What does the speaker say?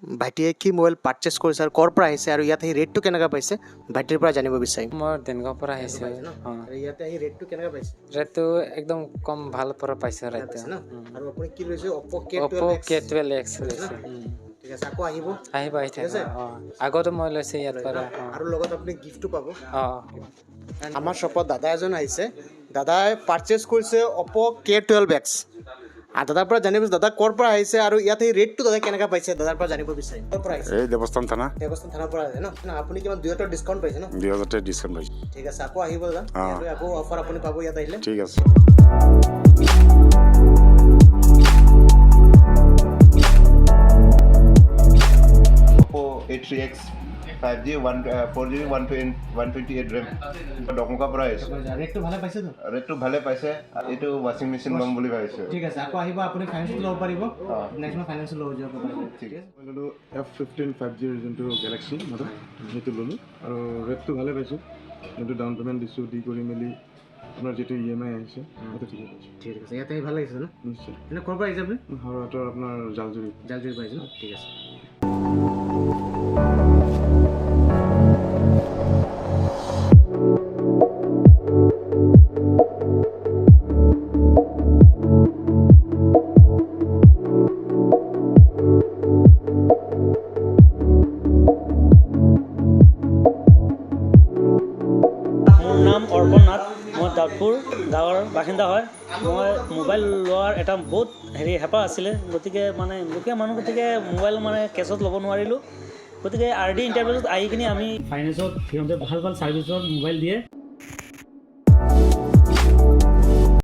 ভাইটিয়ে কি mobile purchase কৰিছে আৰু ক'ৰ পৰা আহিছে আৰু ইয়াত আহি ৰেটটো কেনেকুৱা পাইছে, ভাইটিৰ পৰা জানিব বিচাৰিম। মই দেনগাঁৱৰ পৰা আহিছোঁ। অঁ। আৰু ইয়াতে আহি ৰেটটো কেনেকুৱা পাইছে? ৰেটটো একদম কম, ভাল পৰা পাইছোঁ ৰেটটো। ন, আৰু আপুনি কি লৈছে? অপ' কে অপ' কে 12 এক্স লৈছোঁ। ঠিক আছে, আকৌ আহিব। আহিব, আহি থাকিব। অঁ, আগতো মই লৈছোঁ ইয়াৰ পৰা। অঁ। আৰু লগত আপুনি গিফ্টটো পাব। অঁ। আমাৰ শ্বপত দাদা এজন আহিছে। দাদাই পাৰ্চেছ কৰিছে অপ' কে 12 এক্স। আৰু দাদাৰ পৰা জানিব, দাদা ক'ৰ পৰা আহিছে আৰু ইয়াত এই ৰেটটো দাদা কেনেকুৱা পাইছে, দাদাৰ পৰা জানিব বিচাৰিম। ক'ৰ পৰা আহিছে? এই দেৱস্থান থানা। দেৱস্থান থানাৰ পৰা আহিছে ন? ন, আপুনি কিমান 2000 ডিছকাউণ্ট পাইছে ন? 2000 ডিছকাউণ্ট পাইছোঁ। ঠিক আছে, আকৌ আহিব দাদা। অঁ। ইয়ালৈ আকৌ অফাৰ আপুনি পাব ইয়াত আহিলে। ঠিক আছে। Oppo A3x 5G, 1 4 GB 128 RAM, ডকমকাৰ পৰা আহিছোঁ। ৰেটটো ভালে পাইছেতো? ৰেটটো ভালে পাইছে। এইটো ৱাশ্বিং মেচিন ল'ম বুলি ভাবিছোঁ। ঠিক আছে, আকৌ আহিব। আপুনি ফাইনেন্সত ল'ব পাৰিব, নেক্সট মান্থ ফাইনেন্সত ল'ব যাব পাৰিব। ঠিক আছে। মই ল'লোঁ এফ 15 5Gৰ যোনটো গেলেক্সি মডেল, সেইটো ল'লোঁ আৰু ৰেটটো ভালে পাইছোঁ। যোনটো ডাউন পে'মেণ্ট দিছোঁ, দি কৰি মেলি আপোনাৰ যিটো ইএমআই আহিছে, সেইটো ঠিকে পাইছোঁ। ঠিক আছে, ইয়াতে আহি ভাল লাগিছে ন? নিশ্চয়। এনে ক'ৰ পৰা আহিছে আপুনি? হাওৰাটোৰ আপোনাৰ জালজুৰি। জালজুৰি পৰা আহিছে ন? ঠিক আছে। মোৰ নাম অৰ্পণ নাথ। মই দাউদপুৰ গাঁৱৰ বাসিন্দা হয়। মই মোবাইল লোৱাৰ এটা বহুত হেৰি হেঁপাহ আছিলে। গতিকে মানে দুখীয়া মানুহ, গতিকে মোবাইল মানে কেছত ল'ব নোৱাৰিলোঁ। গতিকে আৰ ডি ইণ্টাৰপ্ৰাইজত আহি কিনি আমি ফাইনেন্সত সিহঁতে ভাল ভাল ছাৰ্ভিচৰ মোবাইল দিয়ে।